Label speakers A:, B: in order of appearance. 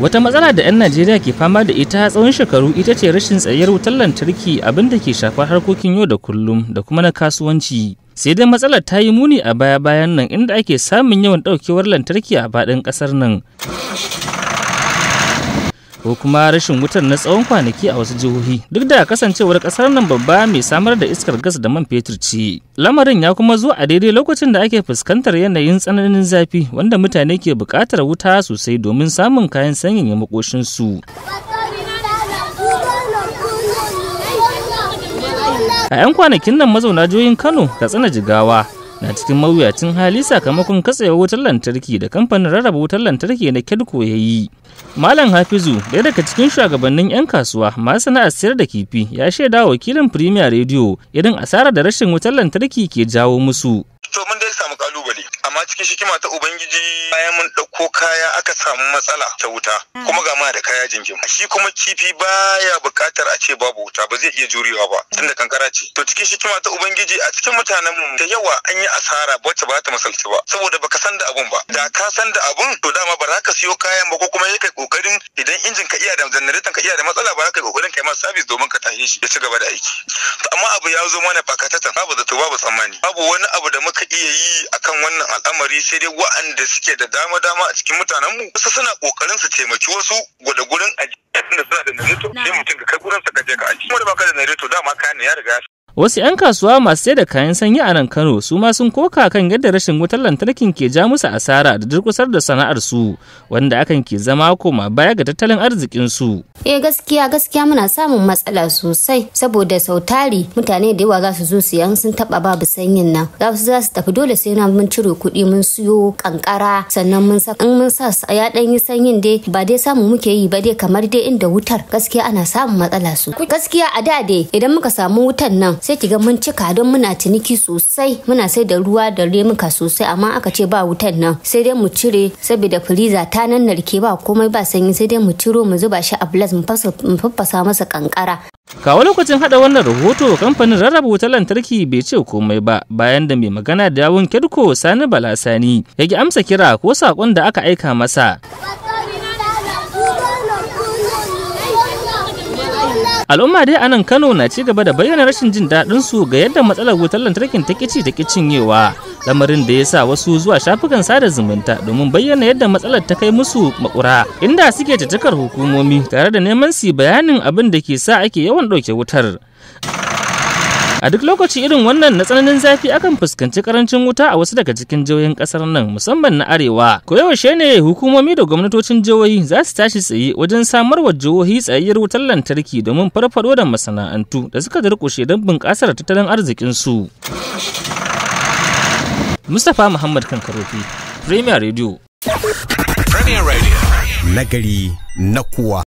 A: Wata matsala da 'yan Najeriya ke fama da ita tsawon shekaru ita ce rashin tsayayyar wutar lantarki, abin da ke shafar harkokin yau da kullum da kuma na kasuwanci. Sai dai matsalar ta yi muni a baya-bayan nan, inda ake samun yawan ɗaukewar lantarki a faɗin ƙasar nan, ko kuma rashin wutar na tsawon kwanaki a wasu jihohi, duk da kasancewar kasar nan babba mai samar da iskar gas da man fetur ce. Lamarin ya kuma zo a daidai lokacin da ake fuskantar yanayin tsananin zafi, wanda mutane ke buƙatar wuta sosai domin samun kayan sanyaya makoshinsu. A 'yan kwanakin nan mazauna jihohin Kano, Katsina, Jigawa na cikin mawuyacin hali sakamakon katsewar wutar lantarki da kamfanin rarraba wutar lantarki na Kedco ya yi. Malam Hafizu, ɗaya daga cikin shugabannin 'yan kasuwa masu sana'ar sayar da kifi, ya shaida wa wakilin Premier Radio irin asarar da rashin wutar lantarki ke jawo musu.
B: To, mun dai samu kalubale, amma cikin hikima ta Ubangiji, bayan mun ɗauko kaya aka samu matsala ta wuta, kuma ga ma da kaya jingim. Shi kuma kifi baya buƙatar a ce babu wuta, ba zai iya jurewa ba tunda kankara ce. To, cikin hikima ta Ubangiji, a cikin mutanen mu da yawa an yi asara wacce ba ta misalci ba, saboda baka san da abun ba. Da ka san da abun, to dama ba za ka siyo kayan ba, ko kuma kai kokarin idan injin ka iya da janareton ka iya da matsala, ba za ka yi kokarin kai masa service domin ka tashe shi ya ci gaba da aiki. To, amma abu ya zo mana bakatatan, babu zato babu tsammani, babu wani abu da muka iya yi akan wannan al'amari, sai dai wa'anda suke da dama dama a cikin mutanenmu, wasu suna kokarin su taimaki wasu gwada gurin ajiya, tunda suna da janareto, sai mutum ka kai gurin sa ka je ka aji. Kuma da baka da janareto, dama kayan ya riga
A: Wasu 'yan kasuwa masu sai da kayan sanyi a nan Kano su ma sun koka kan yadda rashin wutar lantarkin ke ja musu asara da durkusar da sana'ar su, wanda akan ke zama koma baya ga tattalin arzikin su.
C: Eh, gaskiya gaskiya muna samun matsala sosai, saboda sau tari mutane da yawa za su zo siyan, sun taba babu sanyin nan, za su tafi. Dole sai na mun cire kuɗi mun siyo kankara, sannan mun sa in mun sa ya dan yi sanyin dai, ba dai samu muke yi ba dai kamar dai inda wutar. Gaskiya ana samun matsala su. Gaskiya a da dai idan muka samu wutan nan, sai kiga mun cika don muna ciniki sosai, muna sai da ruwa da lemuka sosai. Amma aka ce ba wutan nan, sai dai mu cire, saboda freezer ta nan narke, ba komai, ba sanyi, sai dai mu ciro mu zuba shi a blast, mu faffasa masa kankara.
A: Kawo lokacin hada wannan rahoto, kamfanin rarraba wutar lantarki bai ce komai ba, bayan da mai magana da yawun Kedco, Sani Balasani, ya ki amsa kira ko sakon da aka aika masa. Al'umma dai a nan Kano na ci gaba da bayyana rashin jin daɗin su ga yadda matsalar wutar lantarkin ta ƙici ta cinyewa, lamarin da ya sa wasu zuwa shafukan sada zumunta domin bayyana yadda matsalar ta kai musu makura, inda suke caccakar hukumomi tare da neman su bayanin abin da ke sa ake yawan ɗauke wutar. A duk lokaci irin wannan na tsananin zafi, akan fuskanci karancin wuta a wasu daga cikin jihohin kasar nan, musamman na arewa. Ko yaushe ne hukumomi da gwamnatocin jihohi za su tashi tsaye wajen samar wa jihohi tsayayyar wutar lantarki domin farfado da masana'antu da suka durƙushe don bunƙasar tattalin arzikin su? Mustapha Muhammad Kankarofi, Premier Radio.
D: Premier Radio.
E: Nagari na kuwa.